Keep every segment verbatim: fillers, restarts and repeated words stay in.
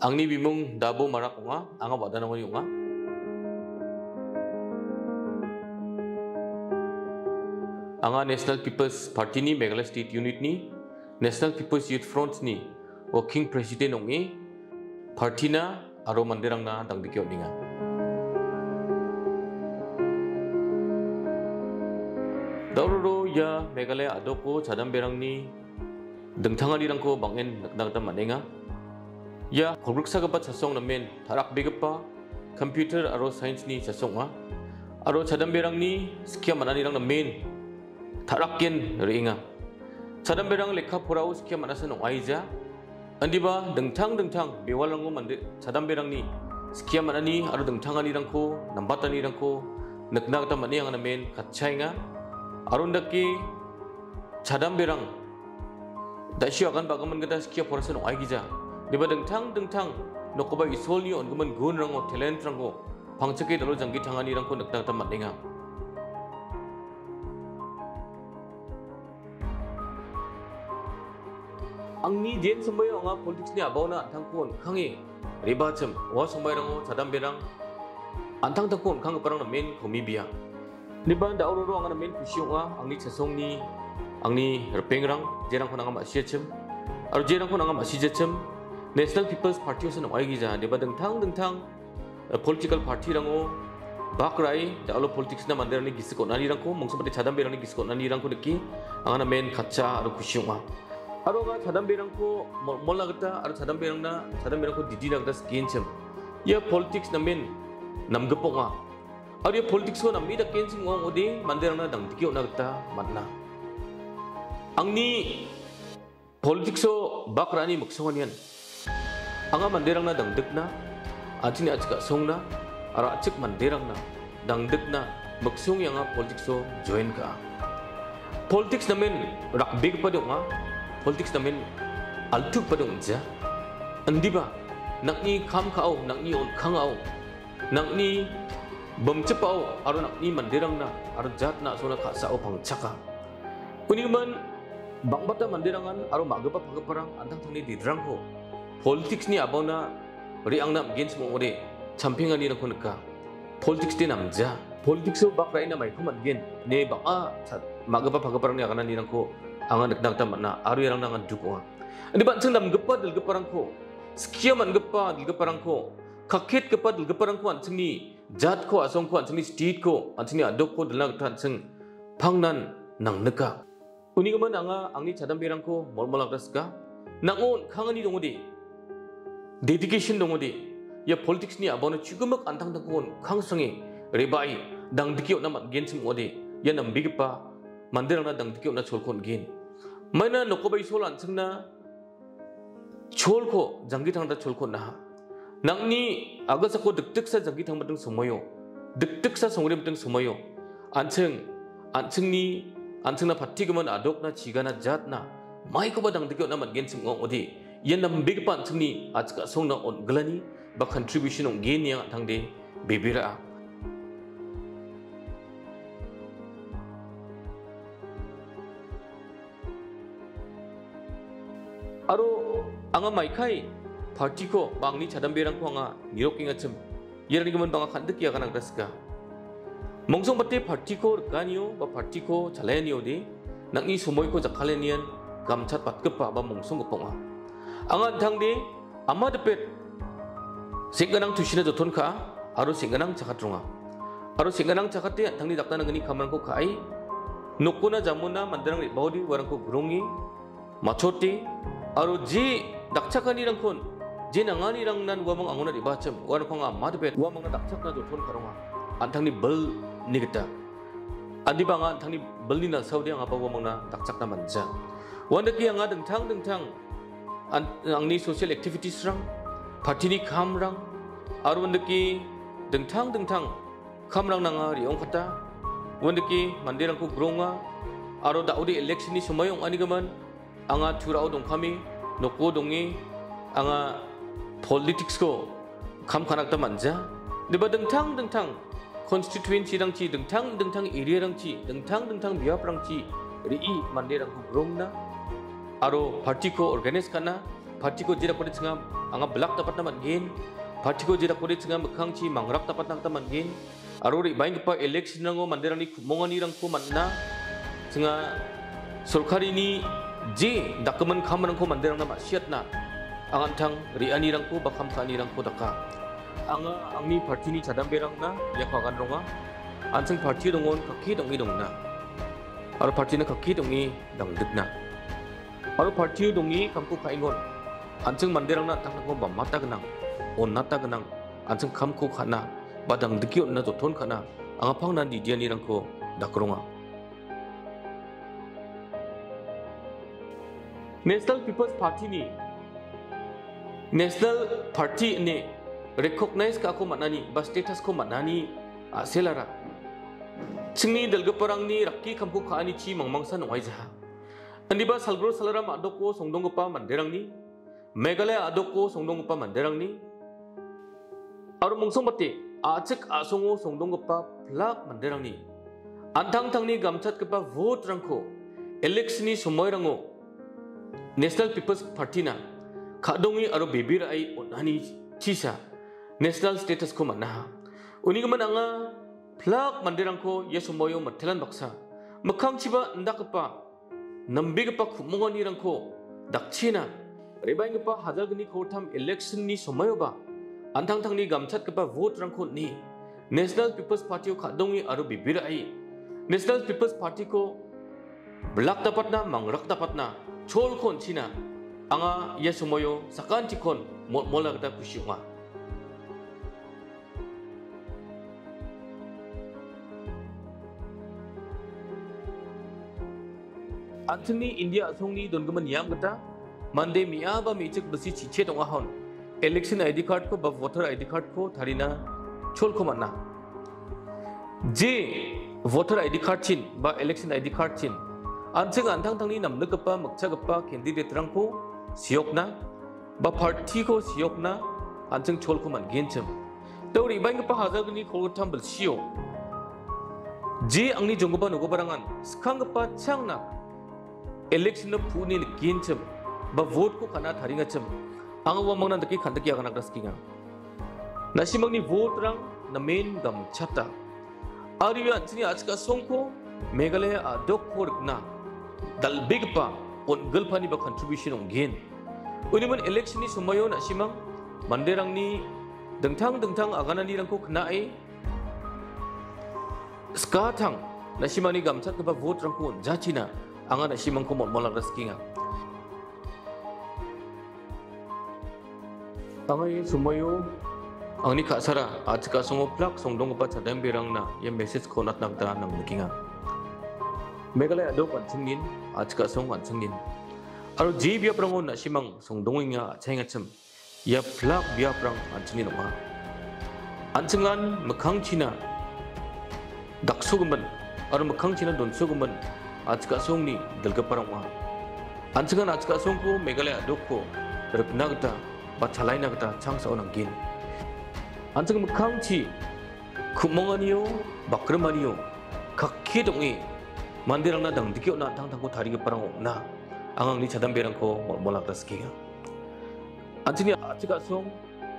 Angni bimung Dabo Marak ong·a, anga Wadanangoni ong·a. Anga National People's Party-ni Meghalaya State Unit-ni National People's Youth Front-ni Working President ong·e, party-na aro manderangna dangdike on·enga. Dauroro ia Meghalaya a·doko chadamberangni dingtanganirangko bang·en nikna gita man·enga. Ia kolgriksagipa chasong namen ta·rakbegipa computer aro science-ni chasong ong·a. Aro chadamberangni skia man·anirang namen ta·raken re·enga. Chadamberang lekka porao skia man·asan ong·aija. Indiba dingtang dingtang bewalrango mande chadamberangni skia man·ani aro dingtanganirangko, nambatanirangko nikna gita man·e anga namen katchaenga. Aro indake chadamberang da·sio agan bagimin gita skia porasan ong·aigija. Indiba dingtang dingtang nokgipa Isolni on·gimin gunrango, talent-rango pangchake dalo janggi tanganirangko nikna gita man·enga. Angni den sombaio anga politics-ni a·baona an·tangko on·kange re·baachim, ua sombairangko chadamberang an·tangtangko on·kanggiparang namen komibia. Indiba dauroro anga namen kusi ong·a, angni chasongni, angni ripengrang, jerangko nanga ma·siachim, aro jerangko nanga ma·sijachim, National People's Party-osan ong·aigija, indiba dingtang dingtang political party-rango bak ra·e, da·alo politics-na manderangni gisik on·anirangko, mongsongpate chadamberangni gisik on·anirangko nike, anga namen katcha aro kusi ong·a. Aro anga chadamberangko mol-, molna gita aro chadamberangna, chadamberangko didina gita sikenchim. Ia politics namen namgipa ong·a. Aro ia politics-ko name dakenchim ong·ode, manderangna dangdike on·na gita man·a. Angni politics-o bak ra·ani miksonganian anga manderangna dangdikna, an·chingni a·chik a·songna, aro a·chik manderangna dangdikna miksonge anga politics-o join ka·a. Politics namen rakbegipade ong·a, politics namen altukpade ong·jia. Indiba, nang·ni kam ka·o, nang·ni on·kangao, nang·ni bimchipao aro nang·ni manderangna aro jatna a·songna ka·sao pangchaka. Unigimin bang·bata manderangan aro ma·gipa pagiparang an·tangtangni didrangko politics-ni a·baona re·angna am·genchim ong·ode champenganirangko nika. Politics-de namja. Politics-o bak ra·ina maiko man·gen ine bang·a cha-, ma·gipa pagiparangni agananirangko anga nikna gita man·a aro iarangna anga duk ong·a. Indiba an·ching namgipa dilgiparangko, skia man·gipa dilgiparangko, kaketgipa dilgiparangko an·chingni jatko, a·songko, an·chingni state-ko, an·chingni a·dokko dilna gita an·ching pangnan nangnika. Unigimin anga angni chadamberangko molmolna gita sika. Nang·o on·kangani dongode, dedication dongode, ia politics-ni a·baona chugimik an·tangtangko on·kangsange re·bae dangdike on·na man·genchim ong·ode, ia nambegipa manderangna dangdike on·na cholko on·gen. Maina nokgipa Isol an·chingna cholko, janggi tangda cholko on·aha. Nang·ni a·gasako dikdiksa janggi tangmiting somoio, dikdiksa songrimiting somoio, an·ching, an·chingni, an·chingna patigimin a·dokna, chigana, jatna, maikoba dangdike on·na man·genchim ong·ode, ia nambegipa an·chingni a·chik a·songna on·gilani ba contribution ong·gen ine an·tangde bebera·a. Aro anga maikai party-ko ba angni chadamberangko anga nirokengachim. Iarangni gimin bang·a kan·dike agana gita sika. Mongsongbate party-ko rikanio ba party-ko chalaianiode nang·ni somoiko jakkalanian gamchatbatgipa ba mongsonggipa ong·a. Anga an·tangde ama dipet seng·gnang tusina joton ka·a aro seng·gnang chakat ronga. Aro seng·gnang chakate an·tangni dakna nanggni kamrangko ka·e, nokona jamona manderang re·baode uarangko gronge, machote, aro je dakchakanirangkon, je nanganirangnan uamang angona re·bachim, uarangko anga ama dipet uamangna dakchakna joton ka·ronga. An·tangni bilni gita. Indiba anga an·tangni bilni nalsaode anga ba uamangna dakchakna manja. Uandake anga dingtang dingtang an-, angni social activities-rang, party-ni kamrang, aro uandake dingtang dingtang kamrangna anga re·ongkata. Uandake manderangko gronga, aro da·ode election-ni somai ong·anigimin, anga Turao dongkame, noko donge, anga politics-ko kam ka·na gita manja. Indiba dingtang dingtang constituency-rangchi, dingtang dingtang area-rangchi, dingtang dingtang biaprangchi re·e manderangko grongna aro party-ko organize ka·na, Partiko jedakode chinga anga bilak dapatna man·gen. Partiko jedakode chinga mikkangchi mangrak dapatna gita man·gen. Aro re·baenggipa election-rango manderangni ku·monganirangko man·na, chinga sorkarini je dakgimin kamrangko manderangna ma·siatna, angantang re·anirangko ba kam ka·anirangko daka. Anga angni partini chadamberangna iako aganronga. An·ching parti dongon, kakke dong·e dongna. Aro partina kakke dong·e dangdikna. Aro partio donge kamko ka·engon. An·ching manderangna an·tangtangko bamata gnang, onata gnang, an·ching kamko ka·na, ba dangdike on·na joton ka·na, angapangna didianirangko dakronga. National People's Party-ni, National Party ine recognize ka·ako man·ani ba status-ko man·ani a·selara chingni dilgiparangni rakki kamko ka·anichi mangmangsa nong·aijaha. Indiba salgro salaram a·doko songdonggipa manderangni, Meghalaya a·doko songdonggipa manderangni, aro mongsongbate a·chik a·songo songdonggipa pilak manderangni, an·tangtangni gamchatgipa vote-rangko election-ni somoirango National People's Party-na ka·donge aro bebe ra·e on·ani chisa national status-ko man·aha. Unigimin anga pilak manderangko ia somoio mitelan baksa mikkangchiba indakgipa nambegipa ku·monganirangko dakchina. Re·baenggipa hajalgni kolgittam election-ni somoioba an·tangtangni gamchatgipa vote-rangko on·e National People's Party-o ka·donge aro bebe ra·e National People's Party-ko bilak dapatna, mangrak dapatna cholko on·china. Anga ia somoio sakantikon molmola gita kusi ong·a. An·chingni India a·songni dongimin niam gita, mande me·a ba me·chik bilsi chiche dong·ahon, election I D card-ko ba voter I D card-ko tarina cholko man·a. Je voter I D card-chin ba election I D card-chin, an·ching an·tangtangni namnikgipa, mikchagipa candidate-rangko seokna, ba party-ko seokna an·ching cholko man·genchim. Dao re·baenggipa hajalgni kolgittam bilsio, je angni jonggipa nogiparangan skanggipa changna election-o pu·ni nikenchim ba vote-ko ka·na taringachim, anga uamangna dake kandike agana gita sikenga. Na·simangni vote-rang namen gamchata. Aro ia an·chingni a·chik a·songko Meghalaya a·dokko rikna dal·begipa on·gilpani ba contribution ong·gen. Unigimin election-ni somoio na·simang manderangni dingtang dingtang agananirangko kna·e skatang na·simangni gamchatgipa vote-rangko on·jachina anga na·simangko molmola gita sikenga. Anga ia somoio angni ka·sara a·chik a·songo pilak songdonggipa chadamberangna ia message-ko on·atna gita nangnikenga. Meghalaya a·dok an·chingnin, a·chik a·song an·chingnin. Aro je biaprango na·simang songdongenga a·chengachim, ia pilak biaprang an·chingnin ong·a. An·chingan mikkangchina daksogimin aro mikkangchina donsogimin a·chik a·songni dilgiparang ong·a. An·chingan a·chik a·songko Meghalaya a·dokko rikna gita ba chalaina gita changsao nanggen. An·ching mikkangchi ku·monganio, bakrimanio, kakke dong·e manderangna dangdike on·a an·tangtangko tarigiparang ong·na, anga angni chadamberangko molmola gita sikenga. An·chingni a·chik a·song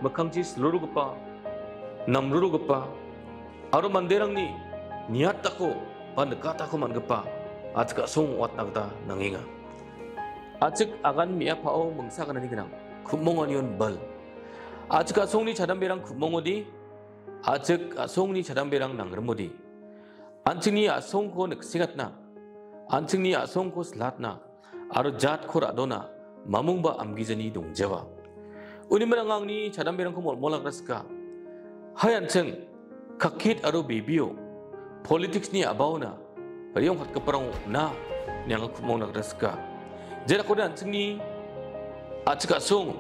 mikkangchi silrogipa, namrogipa, aro manderangni niatako ba nikatako man·gipa a·chik a·song ong·atna gita nangenga. A·chik agan me·apao mingsa ganani gnang, ku·monganion bal. A·chik a·songni chadamberang ku·mongode, a·chik a·songni chadamberang nangrimode. An·chingni a·songko niksengatna, an·chingni a·songko silatna, aro jatko ra·dona mamungba amgijani dongjawa. Unigimin anga angni chadamberangko molmola gita sika. Hai an·ching, kakkit aro bebio, politics-ni a·baona, re·ongkatgiparang ong·na, ine anga ku·mongna gita sika. Jerakode an·chingni a·chik a·song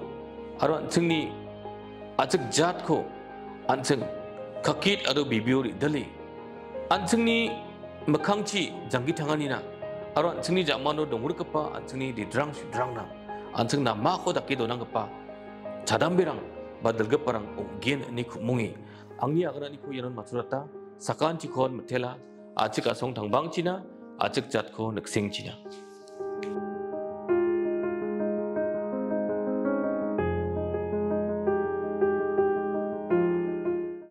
aro an·chingni a·chik jatko an·ching kakkit aro bebio re·dale, an·chingni mikkangchi janggi tanganina aro an·chingni ja·mano dongrikgipa an·chingni didrang sudrangna an·ching namako dake donanggipa chadamberang ba dilgiparang ong·gen ine ku·monge angni agananiko ianon matchorata, sakantikon mitela, a·chik a·song tangbangchina, a·chik jatko niksengchina.